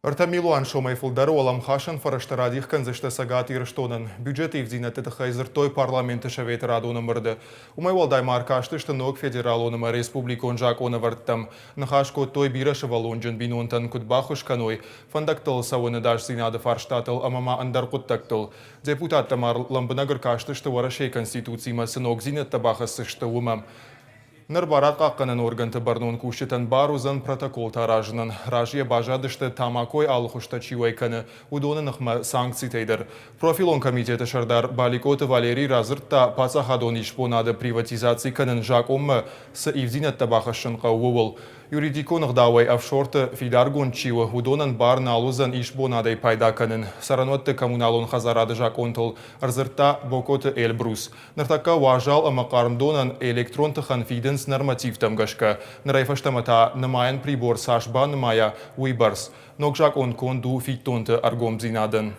3 милуан сомӕй фылдӕр уӕлӕмхасӕн фӕрӕзтӕ радих кӕндзысты Цӕгат Ирыстонӕн. Бюджеты ивддзинӕдты тыххӕй дзырдтой Парламенты Советы радон ӕмбырды. Уымӕй уӕлдай ма ӕркастысты ног федералон ӕмӕ республикон закъонӕвӕрдтӕм. Ныхас кодтой бирӕсывӕллонджын бинонтӕн куыд баххуыс кӕной, фӕндӕгтыл цӕуыны ӕдасдзинады фарстатыл ӕмӕ ма ӕндӕр хъуыддӕгтыл. Депутаттӕ ма лӕмбынӕг ӕркастысты Уӕрӕсейы Конституцимӕ цы ногдзинӕдтӕ бахӕсдзысты, уымӕ. Ныр барадхъахъхъӕнӕн органты бӕрнон кусджытӕн бар уыдзӕн протоколтӕ аразынӕн. Разыйӕ баззадысты, тамакойы алыхуызтӕ чи уӕй кӕны, уыдоны ныхмӕ санкцитӕй дӕр. Профилон комитеты сӕрдар Баликъоты Валерий радзырдта, паддзахадон исбонады приватизаци кӕнын закъонмӕ цы ивдзинӕдтӕ бахӕссын хъӕуы, ууыл. Юридикон ӕгъдауӕй ӕфсорты фидаргонд чи у, уыдонӕн бар нал уыдзӕн исбонадӕй пайда кӕнын. Цӕрӕнуӕтты коммуналон хӕдзарады закъонтыл ӕрдзырдта Бокоты Эльбрус. Ныртӕккӕ уазал ӕмӕ хъарм донӕн электрон тыхӕн фидынц нормативтӕм гӕсгӕ. Нырӕй фӕстӕмӕ та нымайӕн прибор цас банымайа, уый бӕрц. Ног закъон конд у фиддонты ӕргомдзинадӕн.